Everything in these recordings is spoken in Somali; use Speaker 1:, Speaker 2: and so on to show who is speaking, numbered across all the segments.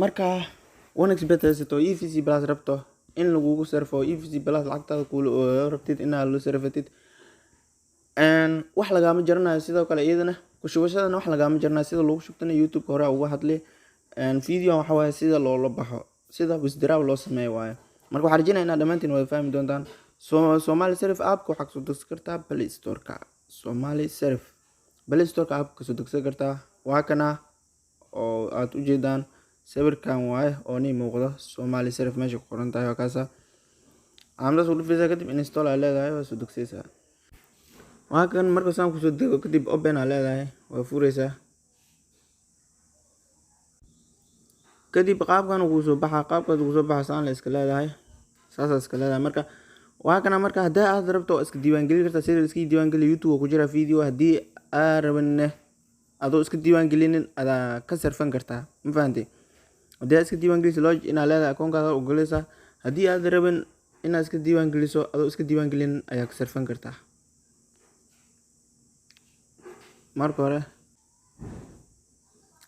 Speaker 1: Marka 1xBet haysato, EVC Plus rabto in lagugu sarfo, EVC Plus lacagtaada kula rabtid inaad la sarfatid, wax lagaama jaranayo. Sidoo kale iyadana ku shubashadana wax lagaama jaranayo. Sida lagu shubtana YouTube hore uga hadlay. Video waxa waaye sida loola baxo, sida withdraw loo sameeyo waaye. Marka waxaan rajeynaya inaad dhammaantiin wada fahmi doontaan. Somali Sarif app waxaa kasoo degsan kartaa Play Store-ka. Somali Sarif Play Store-ka app kasoo degsan kartaa. Waa kana oo aad ujeedaan, sawirkan waaye oo nii muuqdo. Somali Sarif meesha ku qoran tahay waa kaasa. Calaamadaas u dhufaysaa, kadib install aa leedahay, waa soo degsaysaa. Waa kan. Marka saan kusoo dego kadib, open aa leedahay, waa fureysaa. Kadib qaabkan kuu soo baxa. Qaabkaas kuu soo baxa, saan la iska leedahay, saasaa iska leedahay. Marka waa kana. Marka haddii aad rabto, waa iska diiwaangelin kartaa. Sida iska diiwaangeli, YouTube ku jira video. Haddii aad rabinne, adoo iska diiwaangelinin adaa ka sarfan kartaa. Ma fahantay? Haddii aad iska diiwaangeliso, log in inaad leedahay, akoonkaada ogolaysaa. Haddii aad rabin inaad iska diiwaangeliso, adoo iska diiwaangelinin ayaa ka sarfan kartaa. Marka hore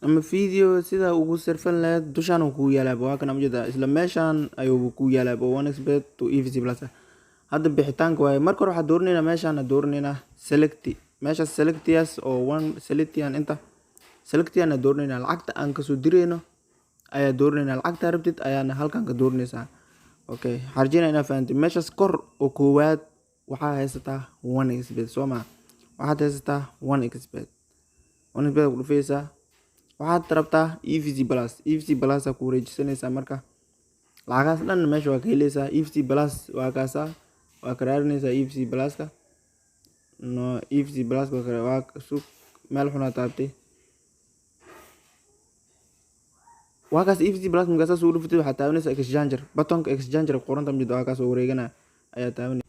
Speaker 1: ama video sida ugu sarfan lahayd dushaan uu kugu yaalaaba. Waa kana, ujeedaa, isla meeshaan ayuu kugu yaalaaba, 1xBet to EVC Plus. Hadda bixitaanka waaye. Marka hore waxaa dooraneynaa, meeshaan dooraneynaa select, meeshaas selectias oo one selectian, inta selectian aan dooraneynaa. Lacagta aan kasoo direyno ayaa dooraneynaa. Lacagta rabtid ayaana halkan ka dooraneysaa. Okay, waxaan rajeynaya inaad fahantay. Meeshaas kor oo koowaad waxaa haysataa 1xBet, soo ma? Waxaad haysataa 1xBet. 1xBet ku dhufaysaa. Waxaad rabtaa EVC Plus. EVC Plus aa ku wareejisanaysaa. Marka lacagahaas dhan meesha waa ka heleysaa. EVC Plus waa kaasaa, waa ka raarinaysaa EVC Pluska. No, EVC Plus waa sug, meel xunaa taabtay. Waa kaas EVC Plus. Markaa saas ugu dhufatid, waxaad taabanaysaa exchanger buttonka. Exchanger qoranta ma jeedo? Waa kaas oo wareeganaya ayaa taabanaysa.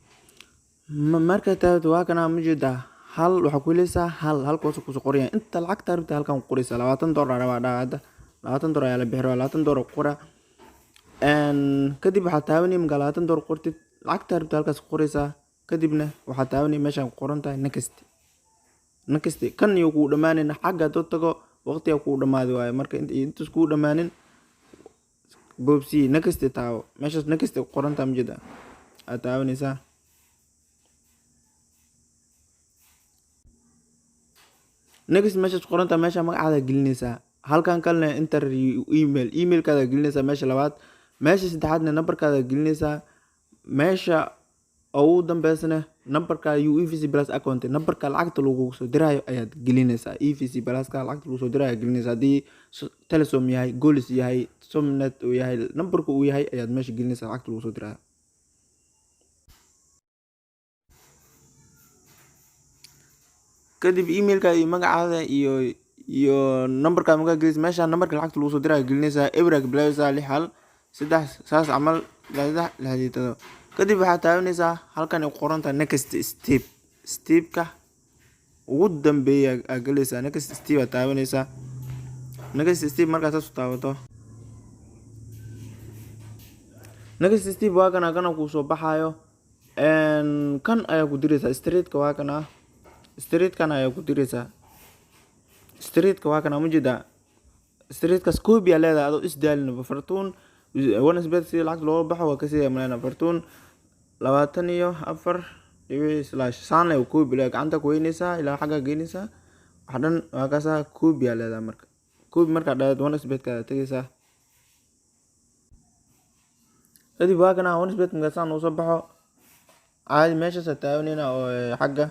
Speaker 1: Markaad taabato, waa kana, ma jeedaa? Hal waxaa ku heleysaa, hal halka hoose kusoo qoraya inta lacagta rabta. Halkan ku qoraysaa $20 rabaa dhaa. Hadda $20 ayaa la bixi rabaa, $20 ku qoraa. Kadib waxaad taabanaya, markaa $20 qortid, lacagta rabta halkaas ku qoraysaa. Kadibna waxaad taabanaya meeshaan ku qoran tahay next. Next kan iyo kuu dhamaanayna xagga hadduu tago, waqtiga kuu dhamaaday waaye. Marka intaas kuu dhamaanin, boobsii, next taabo. Meeshaas next ku qoran tahay, ma jeedaa? Aad taabanaysaa. Next meeshaas ku qoran tahay, meesha magacaada gelinaysaa. Halkan kalena enter email, emailkaada gelinaysaa meesha labaad. Meesha saddexaadna nambarkaada gelinaysaa. Meesha ugu dambeysana nambarka EVC Plus account, nambarka lacagta lagugu soo diraayo ayaad gelinaysaa. EVC Pluska lacagta lagu soo diraayo ayaad gelinaysaa. Haddii Telesom yahay, Golis yahay, Somnet uu yahay, nambarka uu yahay ayaad meesha gelinaysaa lacagta lagu soo diraayo. Kadib emailka iyo magacaada iyo nambarkaad markaa gelinaysa, meesha nambarka lacagta lagu soo diraayo gelinaysaa. Ebra ka bilaabaysaa, 6 1 3 saas camal, 3 67. Kadib waxaad taabanaysaa halkan ay ku qoran tahay next step. Stepka ugu dambeeya aad gelaysaa, next step aad taabanaysaa. Next step markaad saas u taabato, next step waa kana. Kana kuu soo baxayo, kan ayaa ku diraysaa streetka. Waa kana, streetkan ayaa ku diraysaa. Streetka waa kana, ma jeedaa? Streetkaas copy aa leedahay, adoo isdaalin. Fartuun 1xBet sida lacagta looga baxo waa kasii maleyna. Fartuun 24 dhibic slash saan leh copy leedahay. Gacanta ku weynaysaa ilaa xaggaa geynaysaa. Waxa dhan waa kaasaa. Copy aa leedahay. Marka copy markaa dhahdo, 1xBet-ka ayaa tegaysaa. Kadib waa kana 1xBet. Markaa saan uu soo baxo, caadi meeshaas aa taabanayna oo xagga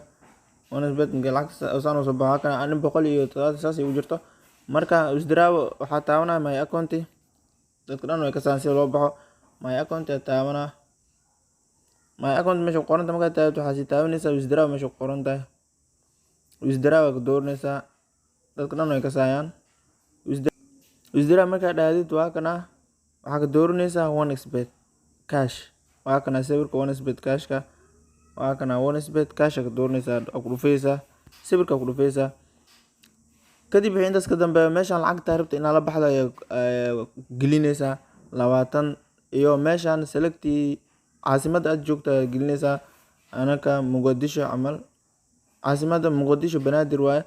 Speaker 1: 1xBet. Marka lacagta saan uu soo baxo, waa kana, anin 170 saas ay u jirto. Marka withdraw waxaa taabanaya my account. Dadka dhan way ka saan sida loo baxo. My account ayaa taabanaa. My account meesha ku qoranta markaad taabato, waxaa sii taabanaysaa withdraw meesha ku qoran tahay. Withdraw ka dooranaysaa. Dadka dhan way kasayaan. Withdraw markaa dhahdid, waa kana, waxaa ka dooranaysaa 1xBet cash. Waa kana sawirka 1xBet cashka, waa kana 1xBet cash ka dooranaysaa, ku dhufaysaa sawirka, ku dhufaysaa. Kadib wixii intaas ka dambeeya, meeshaan lacagta rabta inaad la baxdo ayaa gelinaysaa, 20, iyo meeshaan select caasimadda aad joogto ayaa gelinaysaa. Anaka Muqdisho camal, caasimadda Muqdisho Banaadir waaye.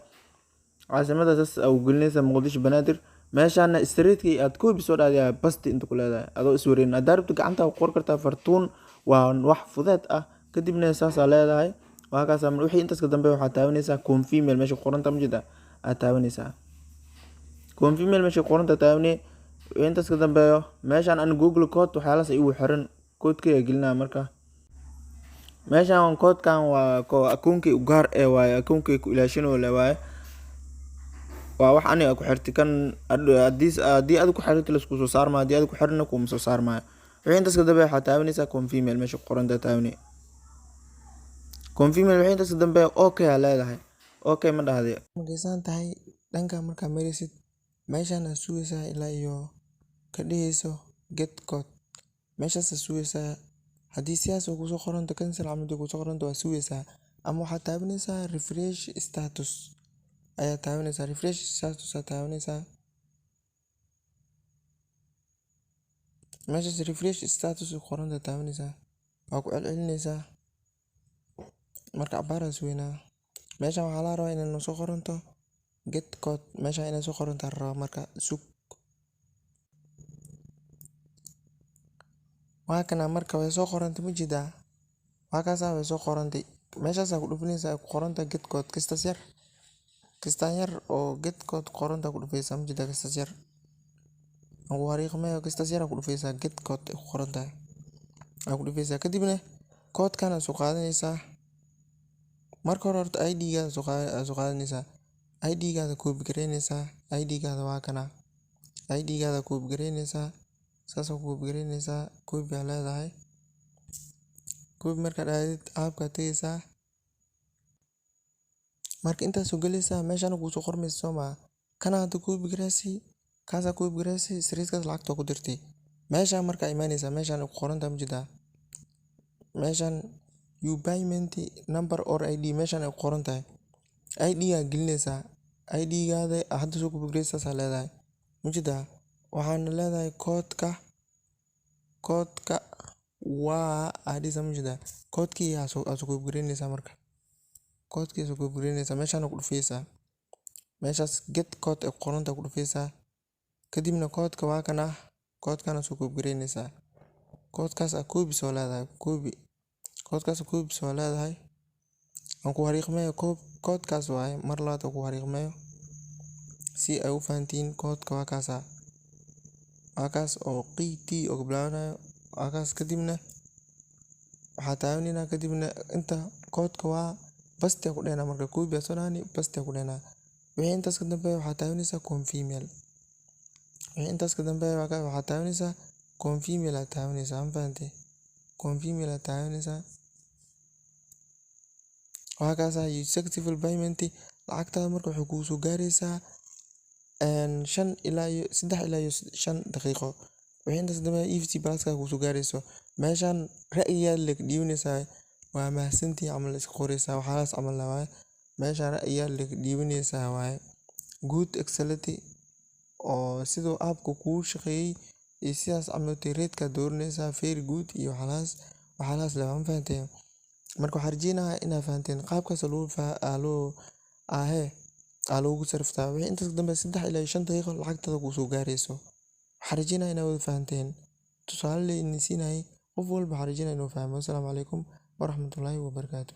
Speaker 1: Caasimadda saas aa u gelinaysaa, Muqdisho Banaadir. Meeshaana streetkii aad copy soo dhahday ayaa paste inta ku leedahay, adoo iswareerin. Haddaa rabto gacanta ku qori kartaa, fartuun waa wax fudeed ah. Kadibna saasaa leedahay, waa kaasa. Wixii intaas ka dambeeya, waxaad taabanaysaa confirm meesha ku qoranta, ma jeedaa, aad taabanaysaa confirm meesha ku qoranta taabanay. Wixii intaas ka dambeeyo, meeshaan an Google code waxyaalahaas igu xiran, codekay gelinaya. Marka meeshaan koodkan waa akoonkay u gaar eh waaye, akoonkay ku ilaashanoo le waaye. Waa wax aniga ku xirtay kan. Haddii adiga ku xirtay, lasku soo saarmaayo; haddii adiga ku xirina, kuma soo saarmaayo. Wixii intaas ka dambeeya, waxaad taabanaysaa confirm meesha ku qoranta taabanay, confirm. Wixii intaas ka dambeeya, okay aa leedahay. Okay ma dhahday?
Speaker 2: Markaysan tahay dhanka, markaa maraysid meeshaan aad sugaysaa ilaa iyo ka dhigayso get code. Meeshaas aad sugaysaa. Haddii sidaas oo kusoo qoranto, cancel camal kusoo qoranto, waa sugaysaa ama waxaad taabanaysaa refresh status ayaa taabanaysaa. Refresh status aad taabanaysaa. Meeshaas refresh status ku qoranta taabanaysaa, waa ku celcelinaysaa. Marka cabaar aa sugeynaa. Meeshan waxaa laga rabaa inay noo soo qoranto get code. Meeshan inay soo qoranto la rabaa. Marka sug, waa kana. Marka way soo qorantay, ma jeedaa? Waa kaasaa, way soo qorantay. Meeshaasaa ku dhufanaysaa ay ku qorantahay get code. Kistaas yar, kistaan yar oo get code qoranta ku dhufaysaa, ma jeedaa? Kistaas yar ugu hariiqmayo, kistaas yar aa ku dhufaysaa, get code ay ku qoran tahay aa ku dhufaysaa. Kadibna koodkan aa soo qaadanaysaa. Marka hore horta ID-gaada soo qaadanaysaa, ID-gaada copy gareynaysaa. ID-gaada waa kana. ID-gaada copy gareynaysaa, saas aa copy gareynaysaa, copy aa leedahay. Copy markaa dhahdid, app-kaa tagaysaa. Marka intaas soo galaysaa, meeshaan kuusoo qormaysa, soo maha? Kana hadda copy gareysi, kaasaa copy gareysi, streetkaas lacagta ku dirtay. Meeshaan markaa imaanaysaa, meeshaan ay ku qoran tahay, ma jeedaa? Meeshaan your payment number or ID, meeshaan ay ku qoran tahay, ID aa gelinaysaa. ID-gaada hadda soo copy gareysi, saas aa leedahay, ma jeedaa? Waxaana leedahay koodka. Koodka waa aa dhihaysaa, ma jeedaa? Koodkii aa soo copy gareynaysaa. Marka koodkii soo copy gareynaysaa, meeshaan ku dhufaysaa. Meeshaas get code ay ku qoran tahay ku dhufaysaa. Kadibna koodka waa kana, koodkana soo copy gareynaysaa. Koodkaas aa copy soo leedahay, copy koodkaas copy soo leedahay. Aan ku xariiqmeeyo, koodkaas waaye. Mar labaad aan ku xariiqmeeyo si ay u fahantiin. Koodka waa kaasa, waa kaas oo QT oo ka bilaabanayo, waa kaas. Kadibna waxaa taabanayna, kadibna inta koodka waa paste ku dhehnaa. Marka copy aa soo dhahani, paste ku dhehnaa. Wixii intaas ka dambeeya, waxaa taabanaysaa confirm. Wixii intaas ka dambeeya, waxaa taabanaysaa confirm aa taabanaysaa, ma fahantay? Confirm aa taabanaysaa. Waa kaasa, successful payment. Lacagtaada marka waxay kugu soo gaaraysaa 5 ilaa iyo 3 ilaa iyo 5 daqiiqo. Wixii intaas ka dambeeya, EVC Plus-ka kugu soo gaarayso. Meeshaan ra'yigaada lee ka dhiibanaysaa, waa mahadsantihiin camal iska qoraysaa, waxyaalahaas camal waaye. Meeshaan ra'yigaada lee ka dhiibanaysaa waaye, good, excellent, oo siduu app-ka kugu shaqeeyay iyo sidaas camal. Rate-ka dooranaysaa, very good iyo waxyaalahaas, waxyaalahaas lee, ma fahanteen? Marka waxaan rajeynayaa inaad fahanteen qaabkaas loo loo ahee aa loogu sariftaa. Wixii intaas ka dambeeya, 3 ilaa iyo 5 daqiiqo lacagtaada kugu soo gaarayso. Waxaan rajeynayaa inaad wada fahanteen. Tusaale lee idin siinayay. Qof walba waxaan rajeynaya inuu fahmo. Assalaamu calaykum waraxmatullaahi wabarakaatu.